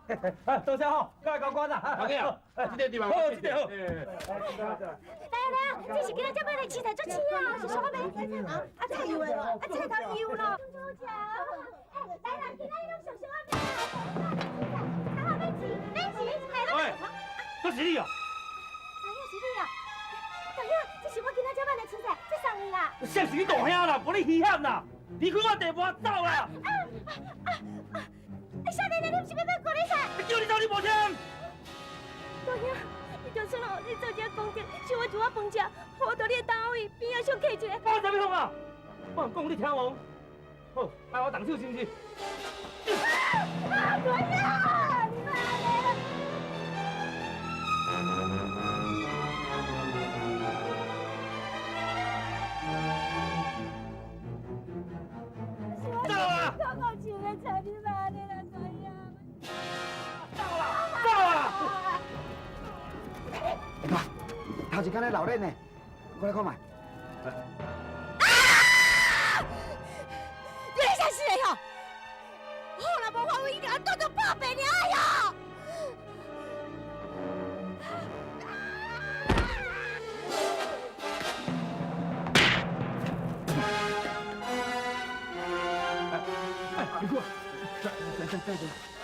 多謝吼，各位高官啊。頭家啊，這個地方，好，這個好。來啊來啊，這是今仔才買來青菜足鮮啊，是啥物買？啊，菜油的，啊，菜頭油咯。好食。來啦，今仔日攏上俗仔買啊，菜好免錢，免錢，喂，這是你哦？大兄是你啊？大兄，這是我今仔才買的青菜，這送你啦。啥是你大兄啦，無你稀罕啦，離開我地盤走啦！啊啊啊！少年人，你毋是欲買高麗菜？叫你走你無聽。大兄，你就算哦，你做這功德，收我一碗飯食，我到你的單位邊仔小客一個。我啥物方啊？我講你聽無？好，愛我動手是毋是？啊！大兄，你莫按呢。走啊！我够想欲娶你莫按呢啦，大兄。走啦！走啦！哎爸，頭一工咧鬧熱呢，過來看覓。啊！你咧啥事的吼？好啦，無發威，一定要當做破病了哟！哎，你過，來來來來，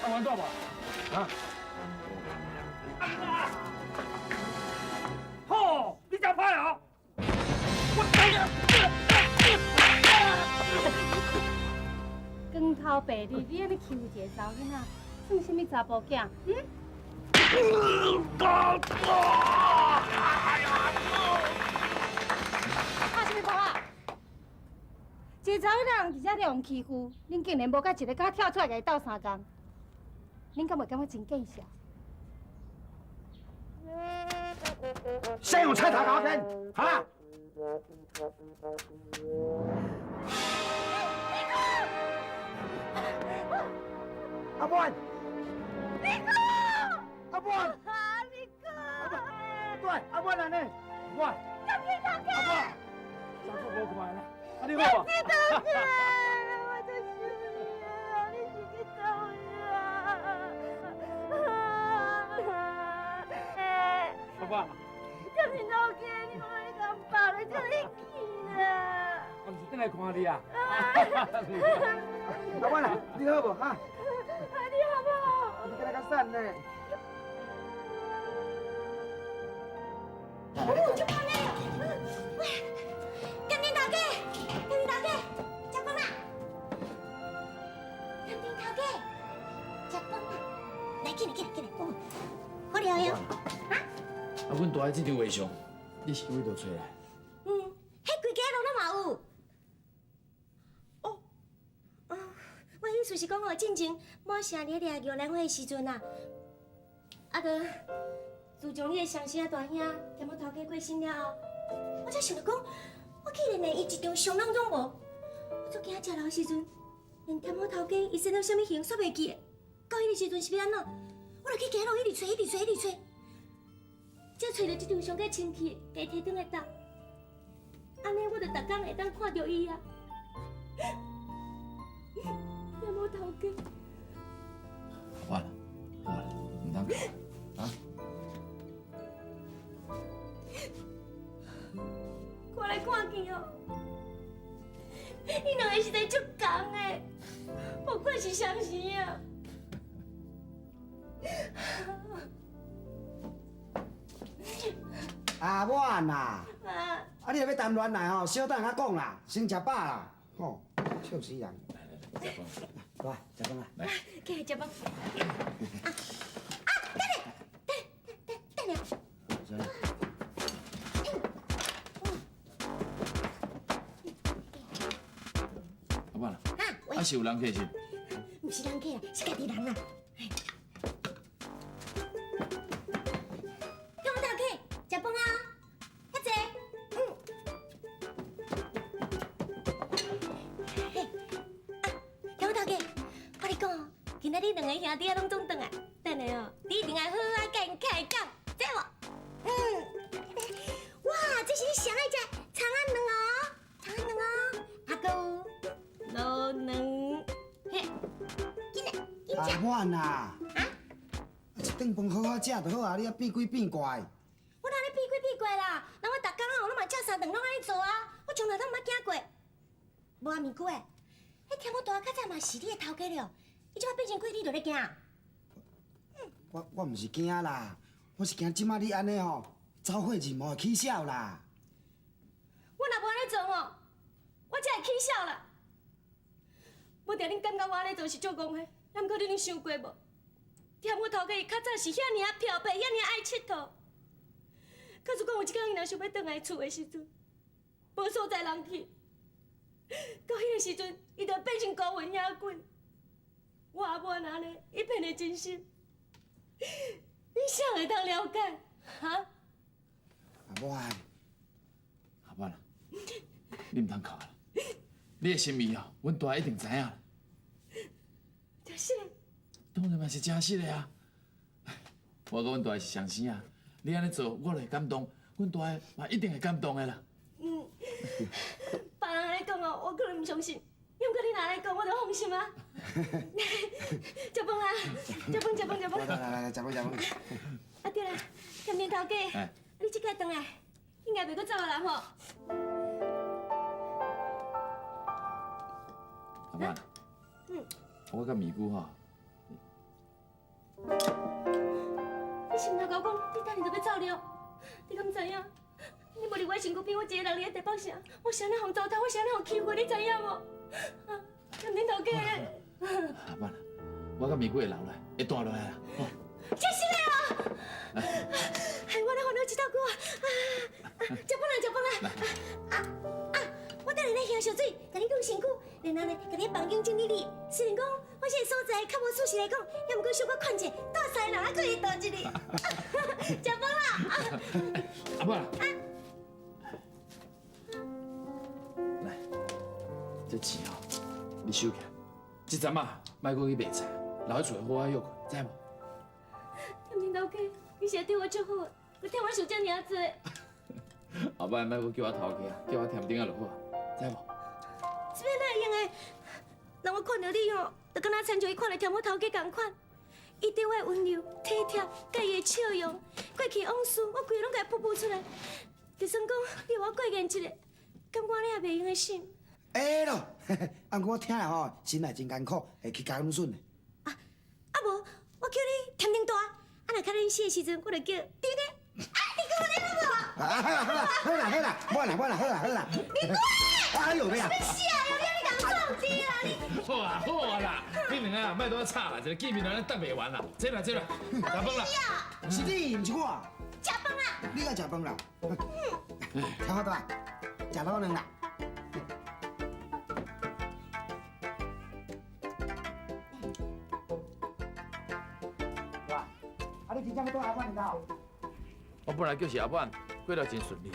阿玩到無？啊？好，你真歹哦！我光頭白日，你按呢欺負一个查某囡仔，算啥物查埔囝？嗯？拍啥物噗啊？一个查某囡仔人伫遮咧予人欺負，恁竟然無佮一个敢跳出來共伊鬥相共，恁敢袂感覺真見笑？先用菜頭搞定，哈！阿滿，美哥，阿滿，阿美哥，對，阿滿來呢，我，阿阿滿，真久無看啦，啊你好無？你倒去，我真想你啊，你是去佗位啊？阿滿，這是老家，你看你共放咧這裡去啦。我毋是轉來看你啊。阿滿啊，你好無哈？啊，你好無？你今日較瘦呢。哦，足棒的！喂，甘甜頭家，甘甜頭家，食飯啦！甘甜頭家，食飯啦！來，進來，進來，進來，哦，好料喲，啊？啊，阮蹛佇這張畫像，你是佗佗揣來？嗯，彼規家路攏嘛有。哦，哦，我意思是講哦，進前滿城咧掠玉蘭花的時陣啊，啊，就自從你的雙生大兄添寶頭家過身了後，我才想著講，我既然連伊一張相攏總無，我足驚食老的時陣，連添寶頭家伊生做啥物型煞袂記得，到彼個時陣是欲按怎？我就去街路一直揣，一直揣，一直揣，才揣著這張上較清氣，共伊提轉來搭。按呢，我就逐工會當看著伊啊。添寶頭家。好啦，好啦，毋通哭啊！看來看去哦，𪜶兩个實在足仝的，無管是雙生啊。阿滿啊，啊你若欲談戀愛吼，小等下講啦，先食飽啦，吼，笑死人。來來來，食飯。來，食飯啦。來，起來食飯。啊啊，等下，等等等下。阿滿啊，啊是有人客是？毋是人客啦，是家己人啦。跟我頭家食飯啊，遐濟，嗯。嘿，啊，跟我頭家，我跟你講哦，今仔日兩个兄弟仔攏總轉來，等下哦，你一定愛好好仔佮𪜶開講，知無？嗯。哇，這是你上愛食蔥仔卵哦，蔥仔卵哦，啊，閣有滷卵，嘿，緊來，緊阿食。滿啊，顿饭好好食就好啊，你啊变鬼变怪。我哪咧变鬼变怪啦？人我逐工哦，拢嘛照三顿拢按呢做啊，我从来拢毋捌惊过。无啊，明姑的，彼添福大较早嘛是你的头家了，伊这摆变成鬼，你就咧惊？我毋是惊啦，我是惊这摆你按呢吼，走火入魔会起痟啦。我若无按呢做吼，我才会起痟啦。无定恁感觉我按呢做是足戆的，啊，毋过恁有想过无？添福头家伊较早是遐尔仔漂白，遐尔仔爱𨑨迌。假使讲有一工伊若想欲转来厝的时阵，无所在通去，到彼个时阵，伊就变成孤魂野鬼。我阿母按呢一片的真心，你啥会当了解？哈？阿母啊，阿母啦，你毋通哭啦，你的心意哦，阮大一定知影。真实的？当然嘛是真实的啊！我佮阮大是相生啊，你按呢做，我就会感动，阮大嘛一定会感动的啦。嗯，别人按呢讲哦，我可能毋相信，毋过你若按呢讲，我就放心啊。食饭啊，食饭，食饭，食饭。来来来，食饭，食饭。啊对啦，添丁头家，你这摆转来，应该袂阁走啊啦吼。阿妈，嗯，我佮美姑吼。你是毋通共我讲，你等下就欲走了？你敢知影？你无伫我身躯边，我一个人伫咧台北城，我是按怎予糟蹋，我是按怎予欺负，你知影无？啊，添丁头家。阿妈，我佮美姑会留来，会蹛落来啦。真实的哦！害我咧烦恼一大久啊！食饭啦，食饭啦！啊啊！我等下咧香烧水，共你揬身躯，然后呢，共你房间整理理。虽然讲我这个所在较无舒适来讲，也毋过小可劝者，蹛三个人还阁会倒一个。食饭啦！阿母，来，这钱哦，你收起来。这阵啊，莫阁去卖菜，留伫厝里好好歇困，知无？添丁头家，你是对我足好，阁替我想这尔济。后摆莫阁叫我头家，叫我添丁仔就好，知无？这欲哪会用的？人我看著你吼，就敢若亲像伊看著添福头家仝款。伊对我的温柔、体贴，佮伊的笑容，过去往事，我规个拢共伊浮浮出来。就算讲你予我过见一下，敢我按呢也袂用得省。会咯，啊，毋过我听了吼，心内真艰苦，会去加阮笋的。啊啊无，我叫你添丁大，啊若较恁死的时阵，我就叫丁个。啊，你讲安呢好无？啊，好啦好啦，好啦好啦，无啦无啦，好啦好啦。你过来！哎呦咩啊！你死啊！你你共创治啦你！好啊好啊啦，你两个啊，莫拄吵啦，一个见面按呢答袂完啦，这啦这啦，食饭啦。是你，毋是我。食饭啦！你爱食饭啦？添福大，食卤卵啦。哇！啊，你真正欲蹛阿满𪜶兜？我本来就是阿满，过得真顺利，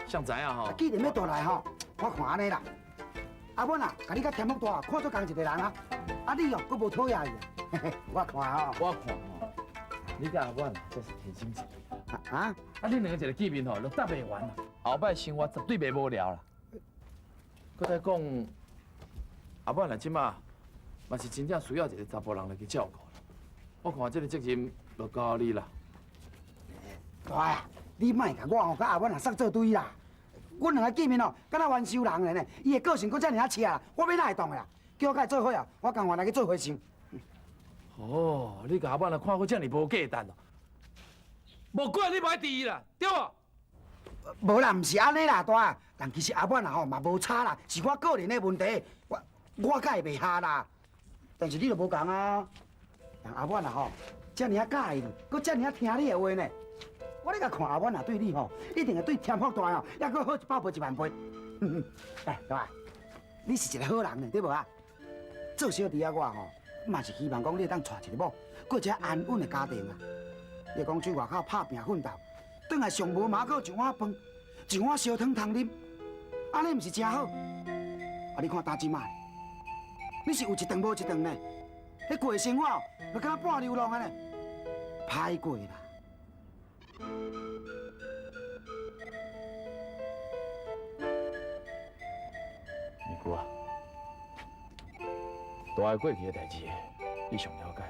谁知影吼？既然欲蹛来吼，我看按呢啦。阿满啊，共你佮添福大看做仝一个人啊，啊你哦，阁无讨厌伊啊？我看吼，我看吼，你佮阿满才是天生一对。啊？啊，恁两个一个见面吼，就答袂完啦。后摆生活绝对袂无聊啦。阁再讲，阿满啊，这马嘛是真正需要一个查埔人来去照顾啦。我看这个责任就交予你啦。大啊，你莫共我吼，佮阿满啊捒做对啦。阮两个见面哦，敢若冤仇人咧呢。伊的个性阁遮尔仔赤啦，我欲哪会当的啦？叫我佮伊做伙啊，我甘愿来去做和尚。哦，你共阿满啊看阁遮尔无价值哦。无怪你无爱挃伊啦，对无？无啦，毋是按呢啦，大。但其实阿满啊吼嘛无差啦，是我个人的问题，我佮伊袂合啦。但是你就无仝啊。人阿满啊吼，遮尔仔佮意你，阁遮尔仔听你的话呢。我咧共看阿满若对你吼，一定会对添福大吼，犹阁好一百倍一万倍。来，大，你是一个好人呢，对无啊？做小弟仔我吼，嘛是希望讲你会当娶一个某，过一个安稳的家庭啊。你讲出外口拍拚奋斗，转来上无嘛阁有一碗饭，一碗烧汤通啉，按呢毋是真好？啊，你看今这摆，你是有一顿无一顿呢，彼过的生活就敢若半流浪按呢，歹过啦。美姑啊，大的过去的代志，你上了解，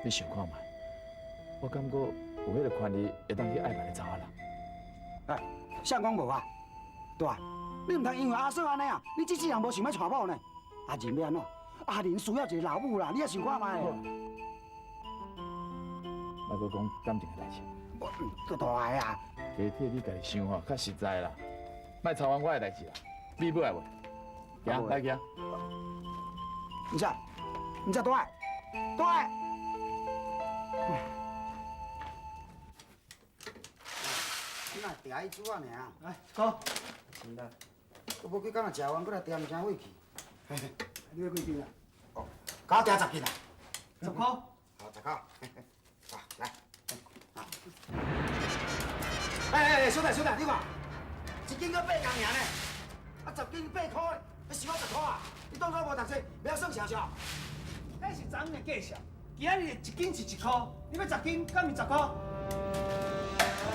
你想看觅。我感覺有彼个權利會當去愛別个查某人。哎，誰講無啊？大，你毋通因為阿嫂按呢啊，你這世人無想欲娶某呢？阿仁欲按怎？阿仁需要一个老母啦，你也想看覓？莫閣講感情的代誌。我大个啊！加替你家己想吼，較實在啦。莫操煩我的代誌啦，你欲愛無？行，來行。毋是，毋是，大，大。你若定伊煮啊尔？來，哥。是啦，阁無幾工啊，食完，閣來訂，毋啥火氣。你欲幾斤啊？哦，共我訂十斤啊。10箍。好，10箍。好，來。哎哎哎，小弟小弟，你看，一斤閣8工爾呢，啊10斤8箍，你收我10箍啊？你當初無讀冊，袂曉算數數？彼是昨昏的價數，今仔日一斤是1箍，你欲10斤，敢毋是10箍？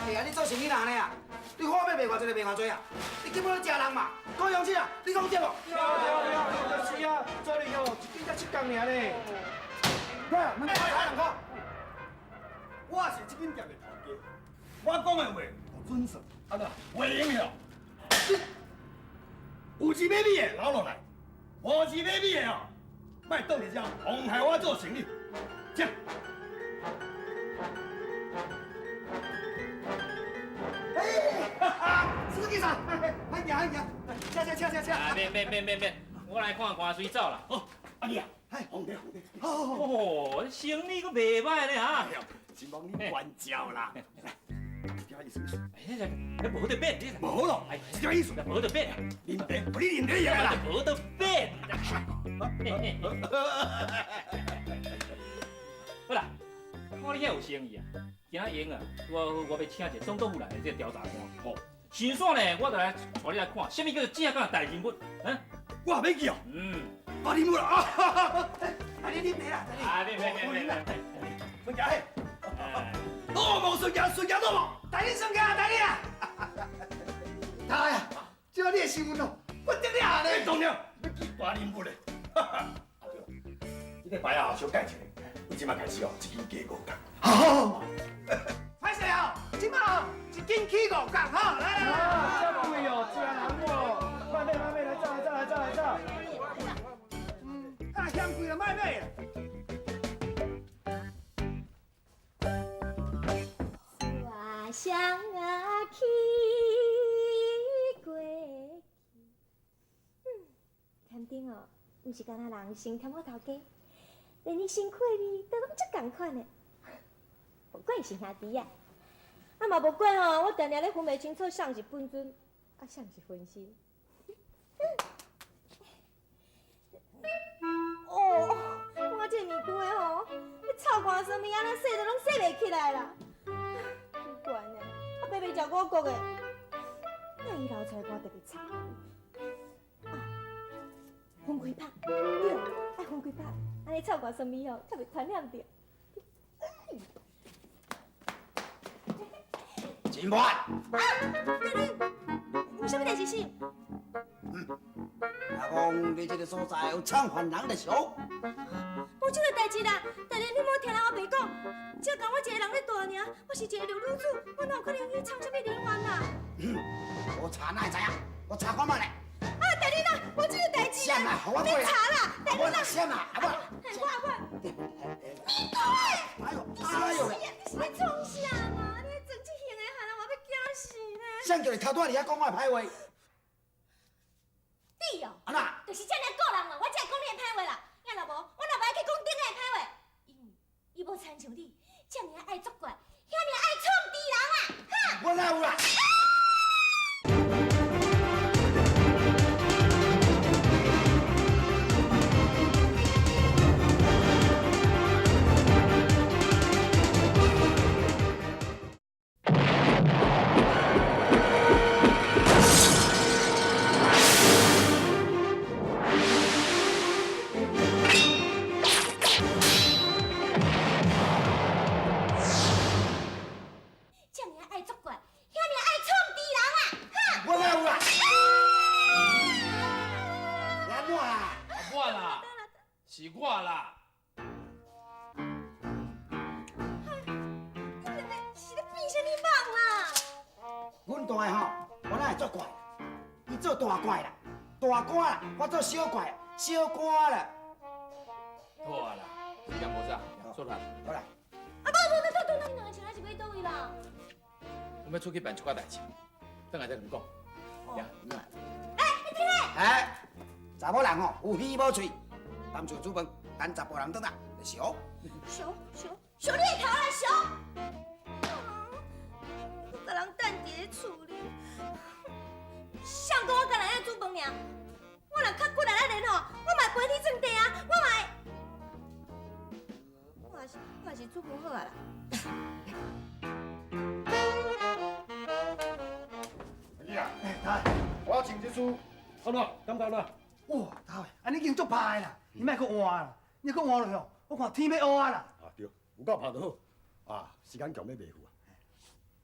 哎呀，你做生意人呢啊？你貨欲賣偌濟就賣偌濟啊？你根本咧食人嘛！郭陽子啊，你講對無？對對對，就是啊，昨日哦，一斤才7工爾呢。對，兩塊兩塊。我是這間店的頭家，我講的話準算，啊對，袂用了。有錢買米的留落來，無錢買米的哦，莫倒佇遮妨害我做生意。請。哎，哈哈，司机长，欢迎欢迎，请请请请请。啊，免免免免免，我來看看随走啦。哦，阿弟啊，哎，紅的紅的，好好好。哦，生意閣袂歹咧哈。真望你關照啦。來，這意思意思。哎，這無得變，無咯，哎，這意思。無得變。啉茶，你啉茶贏啦。無得變。好啦，看你遐有生意啊，今仔閒啊，我欲請一个總督府來的這个調查官。哦，先煞呢，我就來帶你來看，啥物叫做正港大人物？嗯，我也欲去哦。嗯，大人物啦啊！哎，你啉茶啦，啊，免免免免免。孙家嘿，老无孙家，孙家老无，大人孙家，大人啊！大呀，这你的身份哦，不得了咧！当然，欲见大人物咧。哈哈，这个牌啊，小改一下，为这马开始哦，一斤加5角。好，歹势哦，这马哦，一斤起5角哈，来来来，这贵哦，食人哦，慢买慢买，来走来走来走来走。嗯，啊，嫌贵就莫买啦。思啊去过去，添丁哦，毋是干焦人先忝我头家，連伊身軀的味都攏足仝款的。無管是兄弟啊，啊嘛無管哦，我定定咧分袂清楚啥是本尊，啊啥是分身。哦，我這个面具的吼，彼臭汗酸味按呢洗都攏洗袂起來啦。奇怪呢，啊白白食五穀的，那伊流出來汗特別臭。啊，分開拍，對，愛分開拍，按呢臭汗酸味吼，較袂傳染著。真快！啊，你有啥物代誌是？嗯，聽講你這个所在有侵犯人的相。無這个代誌啦，大人你莫聽人烏白講，只共我一个人咧蹛爾，我是一个弱女子，我哪有可能去藏啥物人緣啦？嗯，我查哪會知影？我查看覓咧。啊，大人啊，無這个代誌啦！免查啦，大人啊。啥啦？阿母。我阿母。你讲的。哎呦，哎呦！你是咧创啥嘛？你咧装这型的，害人我欲惊死呢。谁叫你头拄仔伫遐讲我的歹话？你哦，按怎？就是这尔顾人话，我才会讲你的歹话啦。啊若无，我哪会去讲顶个的歹话？因为伊无亲像你，这尔爱作怪，遐尔爱创治人啊！哈！我哪有啦？这尔爱作怪，遐尔爱创治人啊！哈！我哪有啦？你按怎啦？阿我啦，是我啦。啥物梦啦？阮大的吼，我哪会做怪？伊做大怪啦，大官啦，我做小怪，小官啦。好啊啦，時間無早，出來。好啦。啊，無無，等等等，恁兩个穿啊是欲佗位啦？我欲出去辦一寡代誌，轉來再共你講。欸，你聽咧。哎，查某人吼有耳無喙，踮厝煮飯，等查埔人轉來就熟。熟熟熟你的頭啦，熟！閣共人等佇咧厝裡，誰講我干焦愛煮飯爾？我若較骨力仔練吼，我嘛會陪你種地啊，我嘛會，我也是我也是煮飯好啊啦。阿啊，我穿這束，好喏，感覺喏。哇，大衛，按呢已經足歹啦，你莫閣換啦，你閣換落去，我看天欲烏啊啦。啊對，有夠拍就好。啊，時間強欲袂赴啊，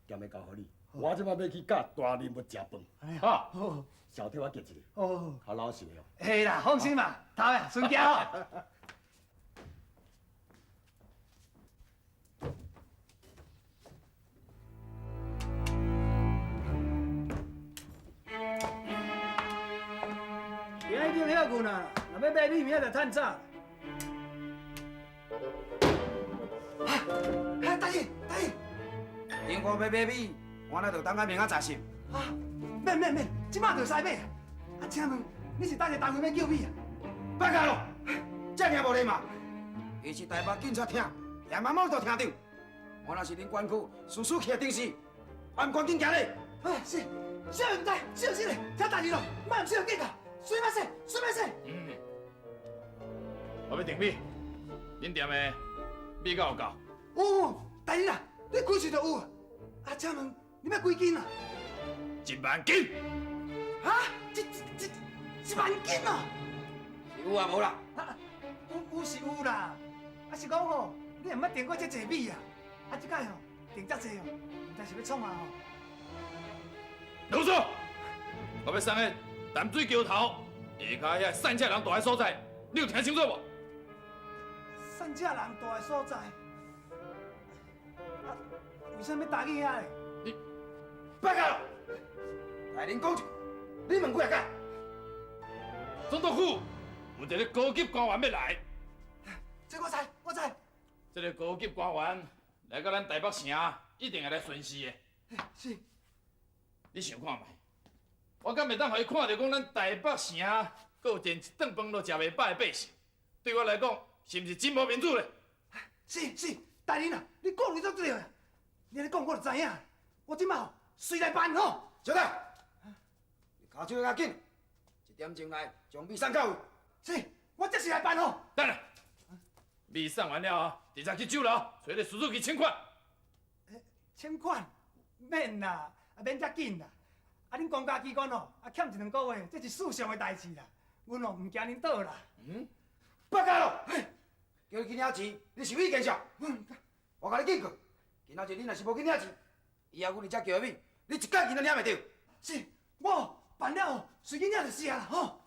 強欲交予你。我這擺欲去佮大人物食飯，哈，小替我結一下，哦，較老實的哦。會啦，放心嘛，頭啊，順行吼。今仔日歇困啊，若欲買米，明仔就趁早。啊，大姐，大姐，中午欲買米，我哪就等到明仔載十。啊，免免免，這擺就會使買。啊，請問你是佗一个單位欲叫米啊？別教咯，這爾無禮貌。伊是台北警察廳，連媽媽都廳長。我若是恁縣區事事徛定時，還毋趕緊行禮？哎，是，小毋知，小心咧，聽大志咯，莫毋小計較，隨便說，隨便說。嗯，我欲訂米，恁店的米敢有夠？有，大人啊，你開喙就有。啊，請問你欲幾斤啊？1萬斤。哈？一萬斤哦？是有啊無啦？啊，有是有啦。啊是講吼，你也毋捌訂過這濟米啊？啊，這擺吼訂遮濟哦，毋知是欲創啥吼？囉嗦，我欲送去淡水橋頭下跤遐散赤人住的所在，你有聽清楚無？散赤人住的所在，啊，為啥物搭去遐咧？你別教咯，來恁講一句，你問幾若擺？總督府有一個高級官員欲來。這我知，我知。這个高級官員來到咱台北城，一定會來巡視的。是。你想看覓？我敢會當予伊看著講咱台北城，閣有連一頓飯都食袂飽的百姓，對我來講，是毋是真無面子咧？是是，大人啊，你顧慮足對啊！你按呢講，我就知影。我這擺隨來辦吼。小弟，你跤手較緊，一點鐘內將米送到位。是，我這時來辦吼。等下，米送完了後，直接去酒樓揣个司機請款。請款？免啦，啊免遮緊啦。啊，恁公家機關吼，啊欠一兩個月，這是事上的代誌啦。阮哦毋驚恁倒啦。嗯？別教咯，叫你去領錢，你是有意見啥？我共你警告，今仔日你若是無去領錢，以後阮佇遮叫的米，你一角錢都領袂著。是，我辦了後，隨去領就是啊啦，吼。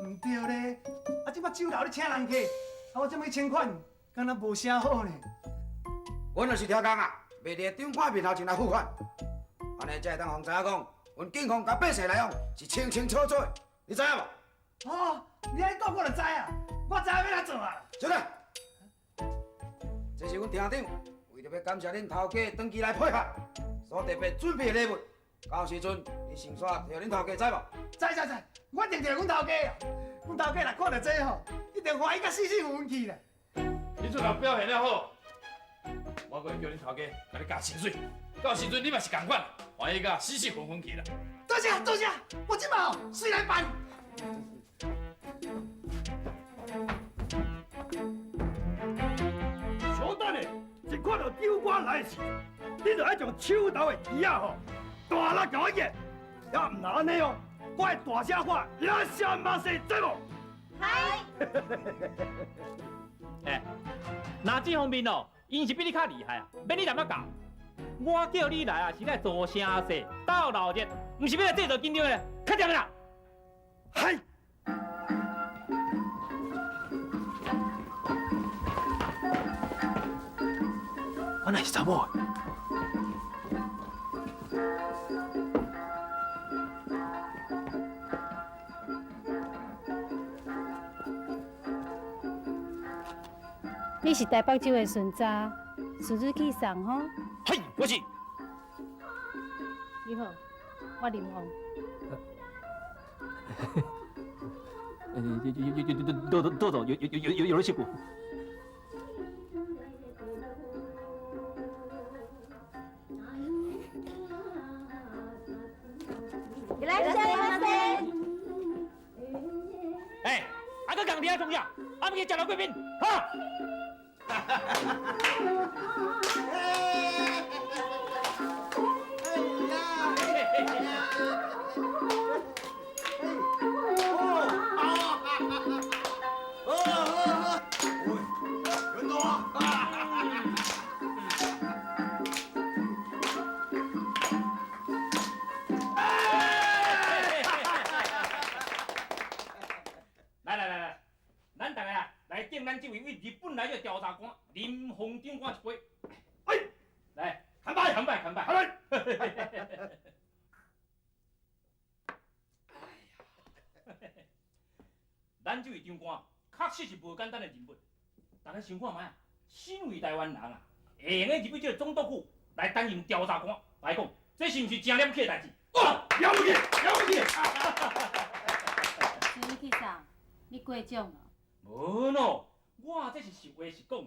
毋對咧，啊，這擺酒樓咧請人客，啊，我這擺去請款，敢若無啥好呢。阮若是超工啊，袂佇長官面頭前來付款，按呢才會當予知影講，阮警方佮百姓來往是清清楚楚的，你知影無？哦，你按呢講我就知啊，我知影欲按怎做啊。小弟，這是阮廳長為著欲感謝恁頭家長期來配合，所特別準備的禮物，到時陣你先煞提予恁頭家，知無？知知知，我一定提阮頭家啊！阮頭家若看著這吼，一定歡喜甲死死分去啦。你這人表現了好，我閣會叫恁頭家共你加薪水，到時陣你嘛是仝款，歡喜甲死死分分去啦。多謝多謝，我這擺吼隨來辦。小等下，一看到長官來時，你就愛將手頭的匙仔吼，大力共我壓，也毋若按呢哦，我會大聲喊，いらっしゃいませ，知無？係。欸，若這方面哦，𪜶是比你較厲害啊，免你淡仔教。我叫你來啊，是來做聲勢、鬥鬧熱，毋是欲來製造緊張的，較掂啦。係。是查某的？你是台北州的巡查，苏子去送吼？嘿，我是。你好，我林凤。有有有有有有有有。いらっしゃいませ。哎，啊，阁仝伫遐创啥？啊，欲去食老贵宾，哈！来来来来，咱大家啊，来敬咱这位为日本来的调查官林凤长官一杯。哎，来，干杯！干杯！干杯！干杯！咱这位长官确实是无简单的人物。大家想看觅啊，身为台湾人啊，会用得入去这个总督府来担任调查官，来讲，这是毋是真了不起的代志？哦，了不起，了不起！苏去送，你过奖了。无喏，我这是实话实讲啊。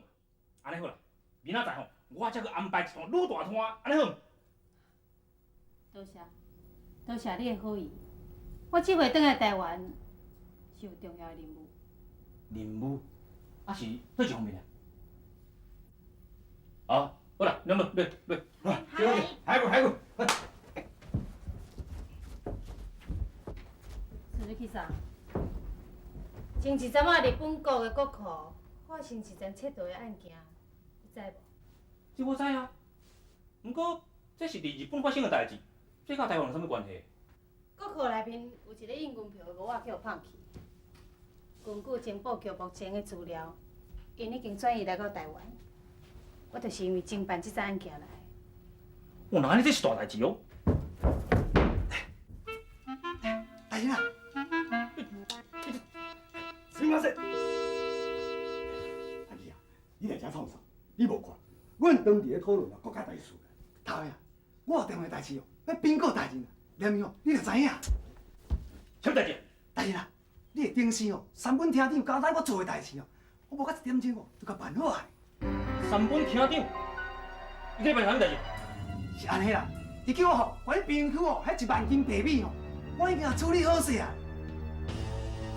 按呢好啦，明仔载吼，我才去安排一段女大摊，按呢好毋？多谢，多谢你的好意。我这回转来台湾是有重要的任务。任务？啊是佗一方面啊？啊，好啦，来来来来，来，还有还有。苏去送。前一阵仔日本国的国库发生一桩窃盗的案件，你知无？这我知啊，毋过这是伫日本发生的代志，这佮台湾有啥物关系？国库内面有一个印银票的盒仔去予放去。根据情报局目前的资料，𪜶已经转移来到台湾。我就是因为侦办这桩案件来。哦，那按呢这是大代志哦。大人啊！すみません。阿弟啊，你来遮创啥？你无看，阮当地咧讨论啊，国家大事。头爷，我有重要代志哦，欲禀告大人啊。连哦，你就知影。啥物代志？大人啊，你的顶司哦，三本厅长交代我做的代志哦，我无到一点钟哦，就共办好啊。三本厅长，伊咧办啥物代志？是按呢啦，伊叫我吼，关于边区哦，彼1万斤白米哦，我已经处理好势啊。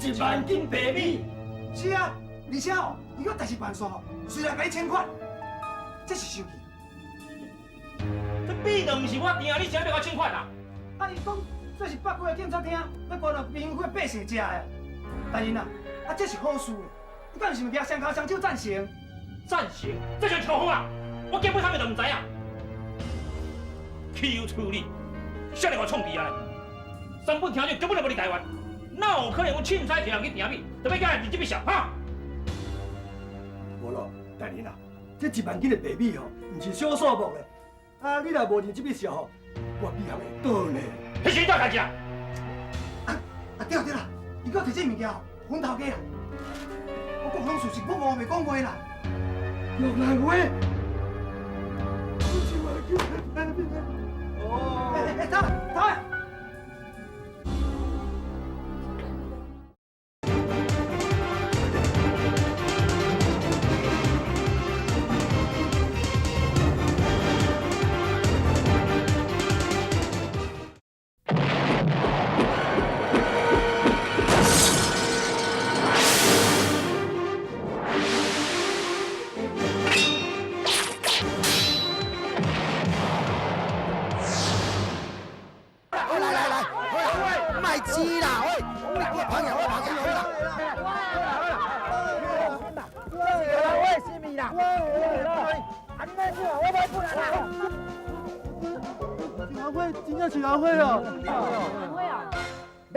1万斤白米？是啊，而且哦，伊阁代志办煞吼，随来共你请款，这是生气。这米都毋是我订，你啥欲我请款啊？啊，伊讲这是北区的警察厅欲关落边区的百姓食的。大人啊，啊这是好事，你敢毋是物件双跤双手赞成？赞成？这就是错啊！我根本啥物都毋知影。岂有此理！谁来予我创治啊？三本厅长根本就无伫台湾。哪有可能阮凊彩一人去订米，就欲叫人入这笔数哈？无咯，大人啊，这1万斤的白米吼，毋是小数目咧。啊，你若无认这笔数吼，我米行会倒呢。彼是你代志啊！啊对对啦，伊阁提这物件吼，阮头家啦。我讲拢事实，我无袂讲话啦。玉兰花，1万斤的白米。哦。欸欸，走走。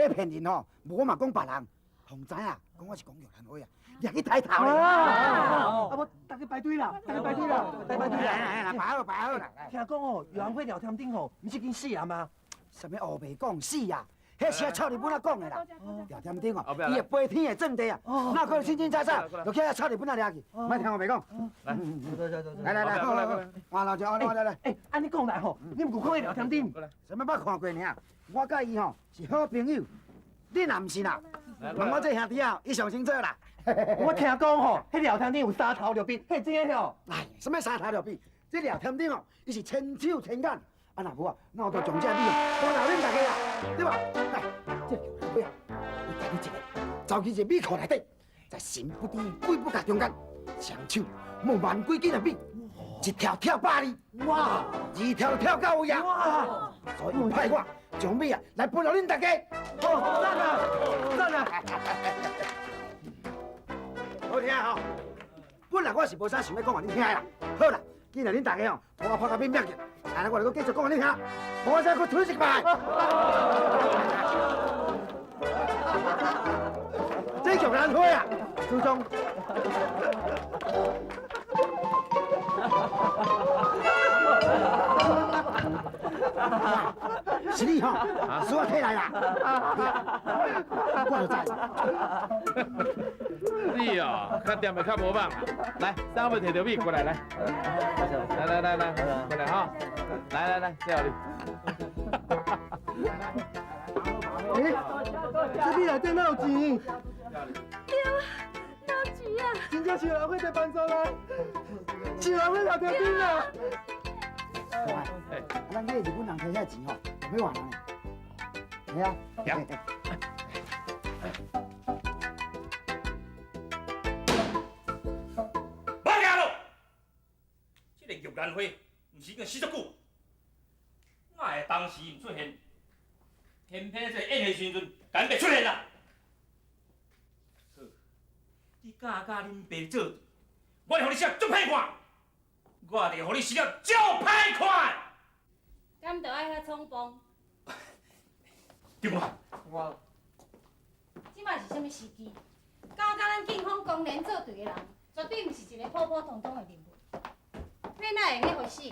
要骗人吼，无我嘛讲别人。通知啊，講我是講玉蘭花啊，掠去抬頭咧。啊！啊無，大家排隊啦，大家排隊啦，大家排隊啦。來來，排好排好啦。聽講哦，玉蘭花廖添丁吼，毋是已經死啊嗎？啥物烏白講死啊？彼是臭日本仔講的啦。廖添丁哦，伊會飛天會鑽地啊，哪可能清清楚楚就去遐臭日本仔掠去？莫聽我白講。來，來來來，過來過來，我老就來來來。欸，按呢講來吼，你毋有看過廖添丁？啥物捌看過爾？我佮伊吼是好朋友，你若毋信啦，問我這兄弟啊，伊上清楚啦。我聽講吼，彼廖添丁有三頭六臂，彼真的吼？哎，啥物三頭六臂？這廖添丁哦，伊是千手千眼。啊，若無啊，哪有得將這米哦，我鬧恁大家啊，對吧？來，這個玉蘭花啊，伊家己一個走去一個米庫內底，在神不知鬼不覺中間，雙手摸萬幾斤的米，一跳跳100里，哇！二跳跳到位啊！哇！所以派我將米啊來分予恁大家。哦，讚啊，讚啊！好聽吼，本來我是無啥想欲講予恁聽的啦。好啦，既然恁大家吼，予我拍甲面壁去。來，我來閣繼續講予恁聽，無我再閣吞一擺。這玉蘭花啊，祖宗。是你吼，是我提來啦。我就知。你哦，較踮的較無放。來，三位提著米過來，來，來來來來，過來哈，來來來，這予你。欸，這米內底哪有錢？對啊，哪有錢啊？真正是玉蘭花在幫助咱，是玉蘭花廖添丁啊！啊，咱去日本人提遐錢吼，就欲還人呢。係啊。莫行咯！這个玉蘭花毋是已經死足久，哪會當時毋出現？偏偏這個宴會時陣，共𪜶爸出現啦！好，你敢佮恁爸做對，我會予你死得足歹看，我就會予你死得足歹看。敢著愛遐衝鋒？對無？我。這馬是啥物時機？敢佮咱警方公然做對的人，絕對毋是一個普普通通的人物。你哪會用得予死？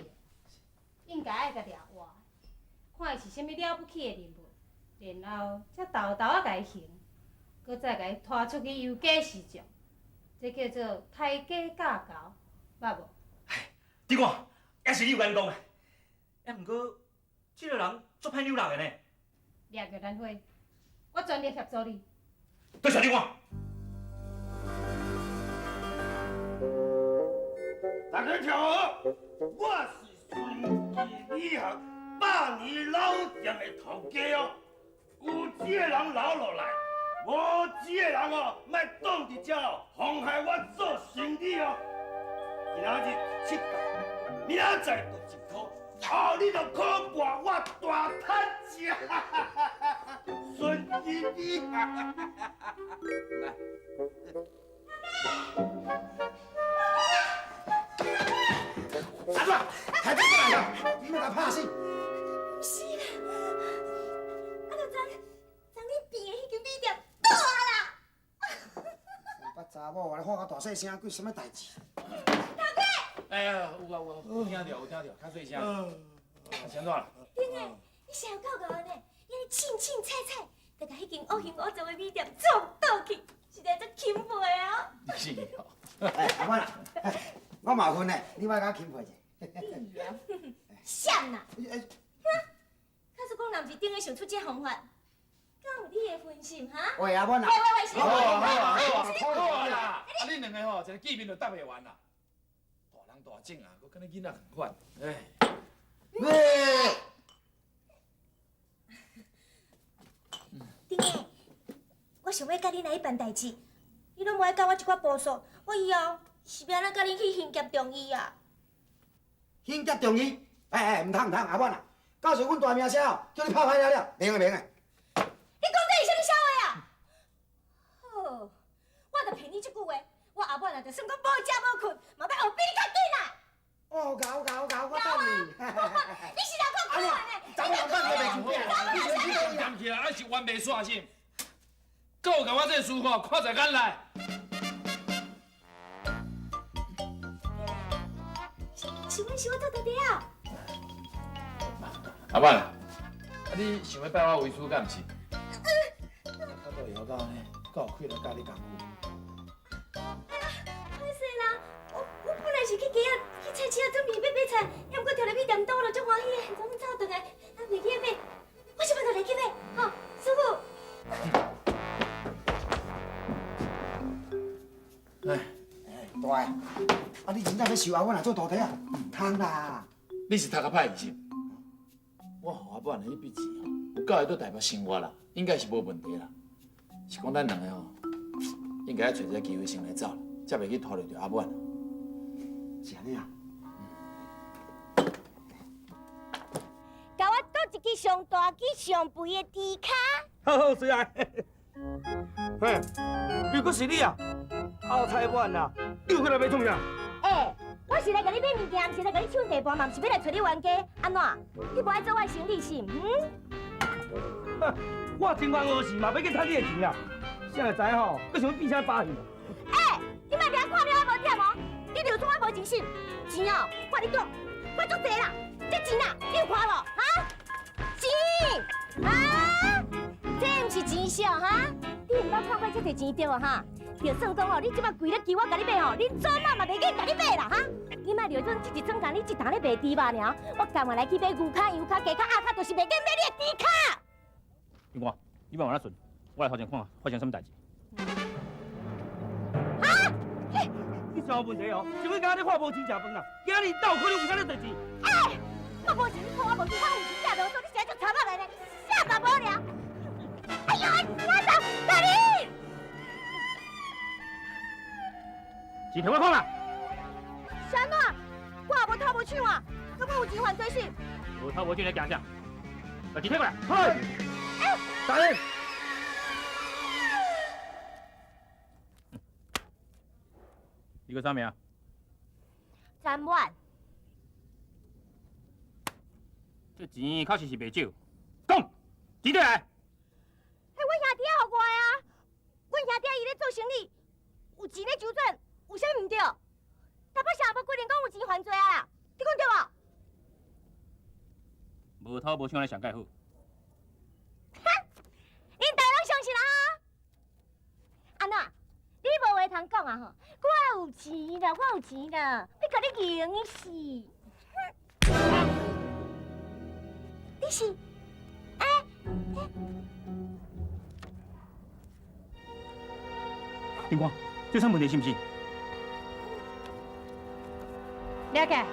應該愛共掠活，看伊是啥物了不起的人物，然後才沓沓仔共伊刑，閣再共伊拖出去遊街示眾，這叫做刣雞教猴，捌無？長官，也是你有眼光啊！啊，毋過這个人足歹扭落的呢。掠玉蘭花，我全力協助你。多謝長官。大家聽好，我是孫記米行百年老店的頭家哦。有錢的人留落來，無錢的人哦，莫擋佇遮哦，妨害我做生意哦。今仔日7角，明仔載就1箍，後日就可博我大趁食。孫記米行，來。阿怎？抬起过来啦！你欲共拍死？毋是啦，啊，就昨昨恁边的彼間米店倒啊啦！捌查某啊，你喊甲大細聲，鬼啥物代誌？頭家。哎呀，有啊有啊，有聽著有聽著，較細聲。啊，是按怎啦？頂個，你是有夠𠢕呢？你按呢凊凊彩彩，就共彼間烏形烏狀的米店撞倒去，實在足钦佩哦。是哦。哎，阿媽啦，我嘛有份呢，你莫共我钦佩者。啥啦？假使講若毋是頂個想出這方法，敢有你的分心哈？喂，阿滿啦！喂喂喂，是好啊好啊好啊好啊啦！啊，恁兩個吼，一個見面就答袂完啦。大人大種啊，閣敢若囡仔仝款，哎。喂。頂個，我想欲佮恁來去辦代誌，你攏無愛教我一寡步數，我以後是欲按怎佮恁去刑劫重議啊？刑劫重議？哎哎，毋通毋通，阿滿啊！到時阮大名聲哦，叫你拍歹了了，袂用的袂用的。你講這是啥物痟話啊？好，我著騙你這句話，我阿滿啊，就算講無食無睏，嘛欲學比你較緊啦。哦，𠢕𠢕𠢕，我等你。你是來看苦的，你怎麼辦？你你是冤起來，還是冤袂煞是？阁有共我这个师傅看在眼内。是阮是我做徒弟啊！阿满，啊你想欲拜我为师，敢毋是？我都会晓到按呢，阁有气力教你功夫。歹势啦，我本来是去街仔去菜市仔准备欲买菜，也毋过跳入去店倒了，足欢喜的，怎走转来，啊袂记得买，我这摆就来去买，吼，师傅。哎，大个，啊你真正欲收阿满来做徒弟啊？毋通啦！你是读较歹是？我予阿满的彼笔钱吼，有够会倒台北生活啦，应该是无问题啦。是讲咱两个吼，应该爱揣一个机会先来走啦，才袂去拖累著阿满。是按呢啊？共我倒一支上大支、上肥的猪跤。好好，随来。嘿，如果是你啊，阿菜满啊，你又阁来欲创啥？欸，我是来共你买物件，毋是来共你抢地盘，嘛毋是欲来揣你冤家。按怎？你无爱做我的生意是毋？嗯？我情愿学时嘛，欲去趁你的钱啦。谁会知吼？阁想欲变啥把戏？欸，你莫掠看了我无忝哦，你留创我无钱是？钱哦，我共你讲，我足济啦，这钱啊，你有看无？哈？钱啊？这毋是钱少哈？你毋捌看过这济钱对无哈？就算讲哦，你这摆跪咧求我共你买吼，恁祖妈嘛袂去共你买啦哈！你莫留阵这一庄共你一担咧卖猪肉尔，我甘愿来去买牛跤、羊跤、鸡跤、鸭跤，就是袂去买你的猪跤。你看，你莫往那顺，我来头前看发生啥物代志。啊！你啥问题哦？是欲今日看无钱食饭啦？今日哪有可能有遮尔济钱？欸，我无钱，你看我无钱，我有钱食啰嗦，你是爱足吵我来呢？你啥嘛无聊？哎呦，我走，大你！钱提我看啦。是按怎？我也无偷无抢啊，敢我有钱犯罪是？无偷无抢，你惊啥？把钱提过来。嗨，大人。你叫啥名？陈满。这钱确实是袂少，讲，钱佗来。彼阮兄弟仔予我的啊，阮兄弟仔伊咧做生意，有钱咧周转，有啥物毋对？台北城无规定讲有钱犯罪啊啦，你讲对无？无偷无抢，咧上盖好。哈！恁大家拢相信啊？按怎？你无话通讲啊吼？我有钱啦，我有钱啦，欲共你赢死！你是？欸欸！警官，这啥问题是毋是？了解。啊！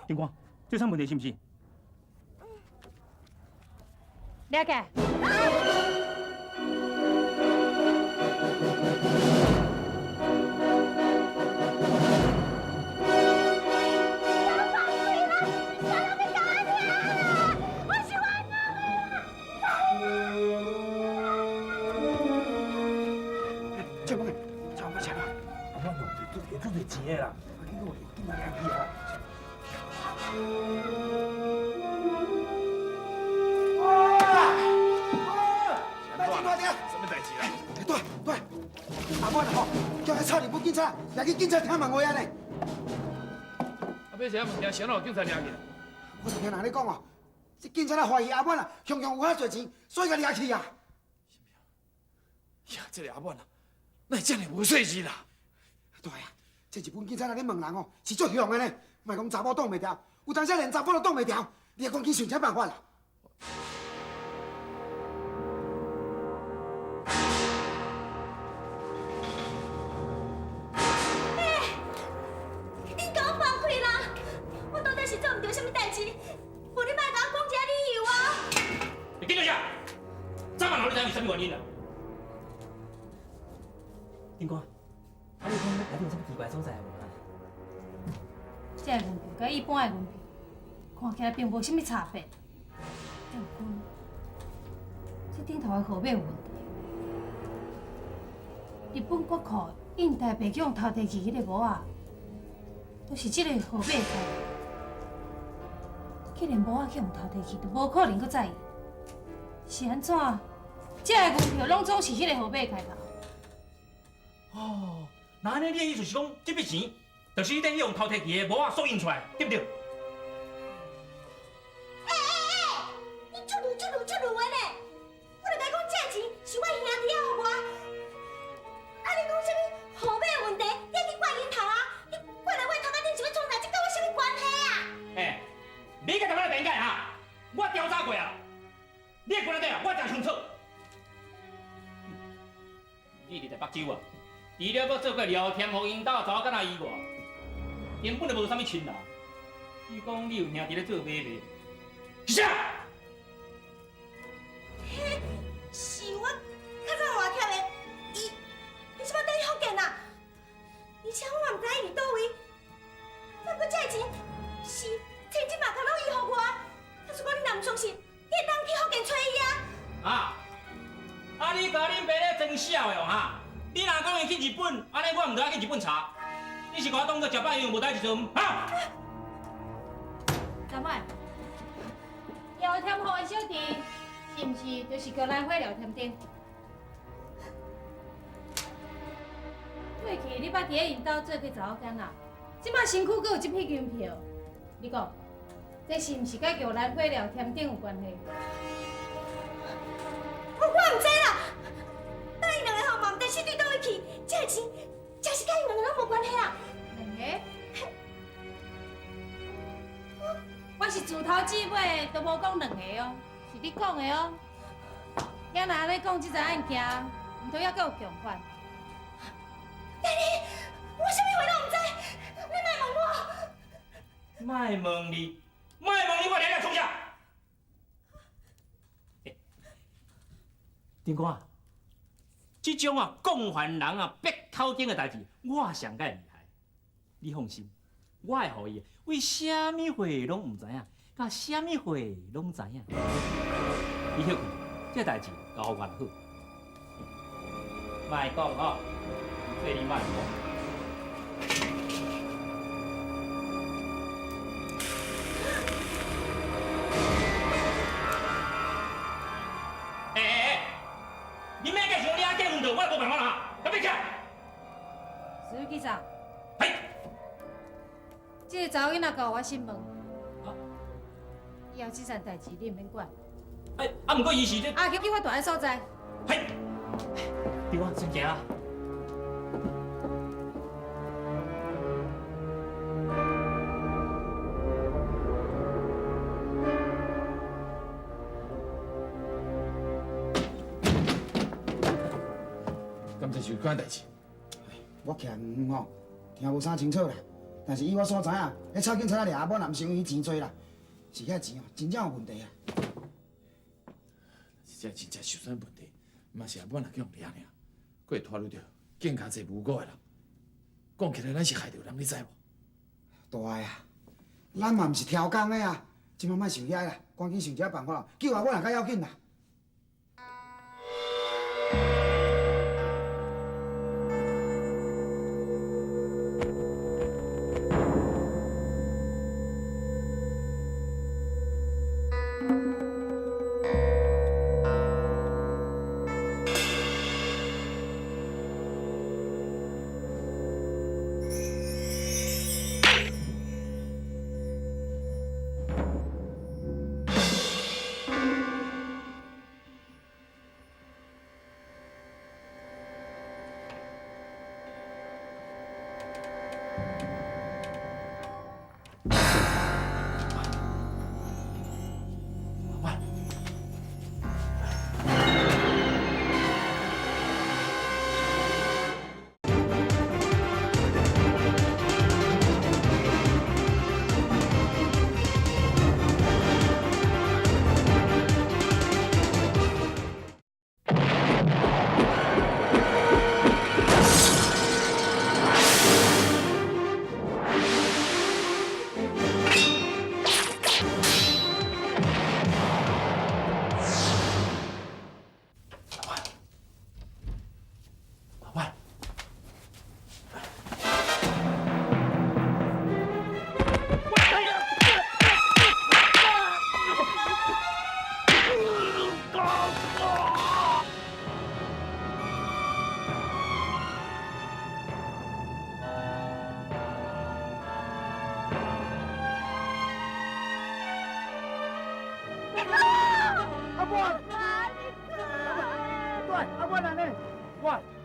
警官，这啥问题是毋是？了解。这问，这问啥啦？阿满哦，会足济钱的啦，啊，结果警察掠去啊！什么代志啦？对对，阿满吼，叫彼臭日本警察掠去警察厅问话啊呢。啊，买啥物件，啥有警察掠去？我就听人咧讲哦，这警察啊怀疑阿满啊，常常有遐济钱，所以共掠去啊。呀，这个阿满啊，哪会遮尔无细腻啦？对啊，这日本警察若咧问人哦，是足凶的呢，莫讲查某挡袂牢，有当时连查埔都挡袂牢，你赶紧想啥办法啦？欸，你共我放开啦！我到底是做毋对啥物代志？无你莫共我讲这理由啊！你紧来遮，早晚予你知影是啥物原因啦？丁官，啊你讲內底有啥物奇怪所在無啊？這个銀票佮一般的銀票看起來並無啥物差別，但不過這頂頭的號碼有問題。日本國庫印台幣去予偷提去彼個模仔，就是這個號碼開頭。既然模仔去予偷提去，就無可能閣再印。是按怎？這個銀票攏總是彼個號碼開頭。哦，那按呢，你的意思是講，這筆錢就是彼塊去予偷提去的模仔所印出來，對毋對？欸欸欸！你出路出路出路的呢？我就共你講，這錢是我兄弟仔予我。啊！你講啥物號碼問題？你愛去怪𪜶頭啊？你怪來我頭殼頂是欲創啥？這佮我啥物關係啊？欸，你共頭來辯解哈？我調查過啊，你的關係啊，我誠清楚。你佇台北州啊，除了閣做過廖添福𪜶兜查某囡仔以外，根本就無啥物親人。你講你有兄弟咧做買賣，是啥？彼是我較早外欠的，伊伊這擺轉去福建啦，而且我嘛毋知伊佇佗位。不過這个錢是千真萬確攏伊予我，假使講你若毋相信，你會當去福建揣伊啊。啊！啊！你共恁爸咧裝痟的哦哈！你若講伊去日本，按呢我毋著愛去日本查。你是共我當作食飽用無代誌做毋？哈！陳偉，廖添福的小弟是毋是就是玉蘭花廖添丁？過去你捌佇咧𪜶兜做過查某囝仔，這擺身軀閣有這筆銀票，你講，這是毋是佮玉蘭花廖添丁有關係？我毋知啦，但𪜶兩個吼嘛毋知死對佗位去，這个錢真是佮𪜶兩個攏無關係啊。兩個？我是自頭至尾都無講兩個哦，是你講的哦。你若按呢講這个案件，毋通猶閣有共犯。大妮，我啥物話攏毋知，你莫問我。莫問你，莫問你，我掠掠創啥？丁官，這種啊共犯人啊閉口間的代誌，我上蓋厲害。你放心，我會予伊為啥物話攏毋知影，佮啥物話攏知影。你歇睏，這代誌交予我就好。莫講吼，這你莫講。欸欸欸！你莫繼續你愛結婚的，我也無辦法啦，趕緊起來。徐局長，嘿，這个查某囡仔交予我訊問，以後這層代誌你毋免管。欸，啊，毋過伊是這，啊，去去我蹛的所在。嘿，對啊，先行啊。敢這是有關代誌？我徛遠遠吼，聽無啥清楚啦。但是以我所知影，彼臭警察掠阿滿也毋是因為錢濟啦，是遐錢哦，真正有問題啊！是這真正受啥問題，嘛是阿滿若去予掠爾，閣會拖累著更較濟無辜的人。講起來，咱是害著人，你知無？大的啊，咱嘛毋是超工的啊，這擺莫想遐啦，趕緊想一下辦法，救阿滿若較要緊啦。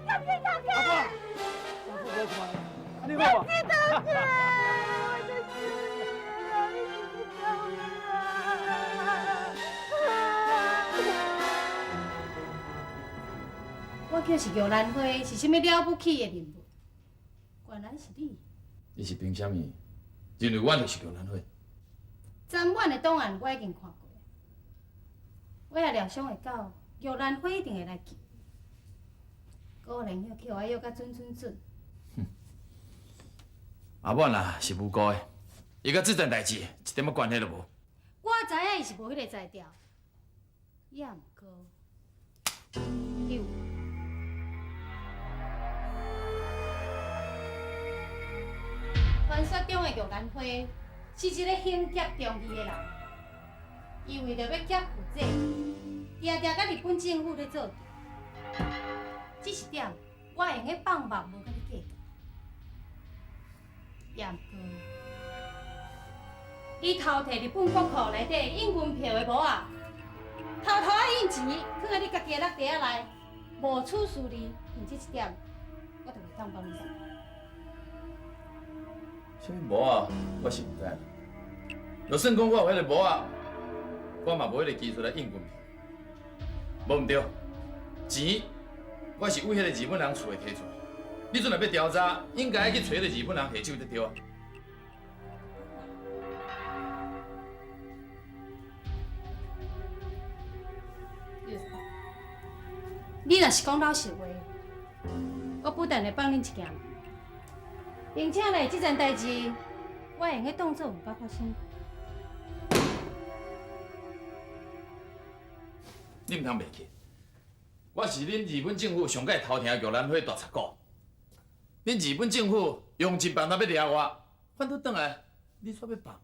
夹去头家。阿母，你好无？头家，我真是啦，你是去倒我叫是玉兰花，是啥物了不起的人物？原来是你。你是凭啥物认为我就是玉兰花？昨晚的档案我已经看过，我也料想会到玉兰花一定会来救。果然予我约甲准准准。哼，阿满啊是无辜的，伊佮这件代志一点仔关系都无。我知影伊是无彼个才调，也毋过有。传说中的玉兰花是一个行侠仗义的人，伊为著欲劫富济，定定佮日本政府咧做阵。这一点我会用得放目无佮你计较。也毋过，你偷提日本国库内底印银票的模仔，偷偷仔印钱，囥佇你家己的落袋仔内，无处私利，凭这一点，我就袂当帮你。啥物模仔，我是毋知啦。就算讲我有彼个模仔，我嘛无彼个技术来印银票。无毋对，钱我是为彼个日本人厝的提出来。你阵若欲调查，应该去揣彼个日本人下手才对啊。你若是讲老实话，我不但会放恁一件，并且呢，这件代志我会用得当作毋捌发生。你毋通袂记，我是恁日本政府上盖头疼玉兰花大贼股。恁日本政府用尽办法欲掠我，反倒转来，你煞欲放我。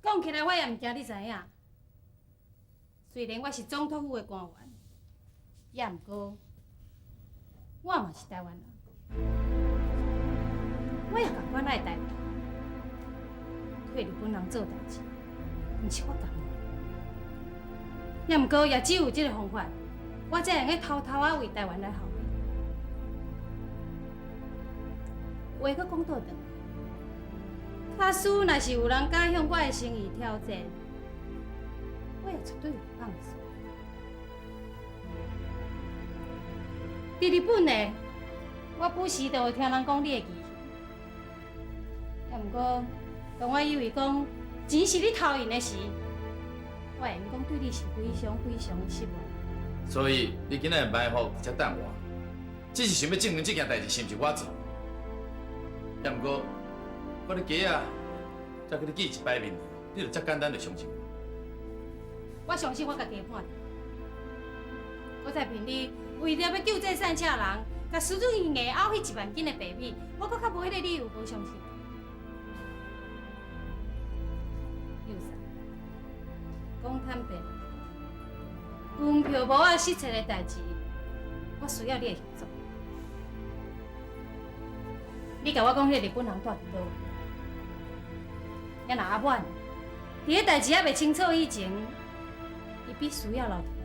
讲起来，我也毋惊你知影。虽然我是总统府的官员，也毋过我嘛是台湾人，我也仝款爱台湾。替日本人做代志，毋是我甘愿。也毋过也只有这个方法，我才会用偷偷仔为台湾来效力。话阁讲倒转，假使若是有人敢向我的生意挑战，我也绝对袂放肆。伫日本呢，我不时就会听人讲你的义气。也毋过，当我以为讲钱是你偷用的时，我会用讲对你是非常非常的失望。所以你今仔日埋伏伫遮等我，只是想欲证明这件代志是毋是我做。也毋过，我咧街仔，才去你见一摆面，你就遮简单就相信我？我相信我家己的判断。我再凭你为著欲救这散赤人，共施主硬拗彼1万斤的白米，我阁较无彼个理由无相信。有啥？讲坦白，银票无仔失窃的代志，我需要你的协助。你共我讲，彼个日本人住伫佗位？也若阿满，伫彼代志犹未清楚以前，伊必须要留伫。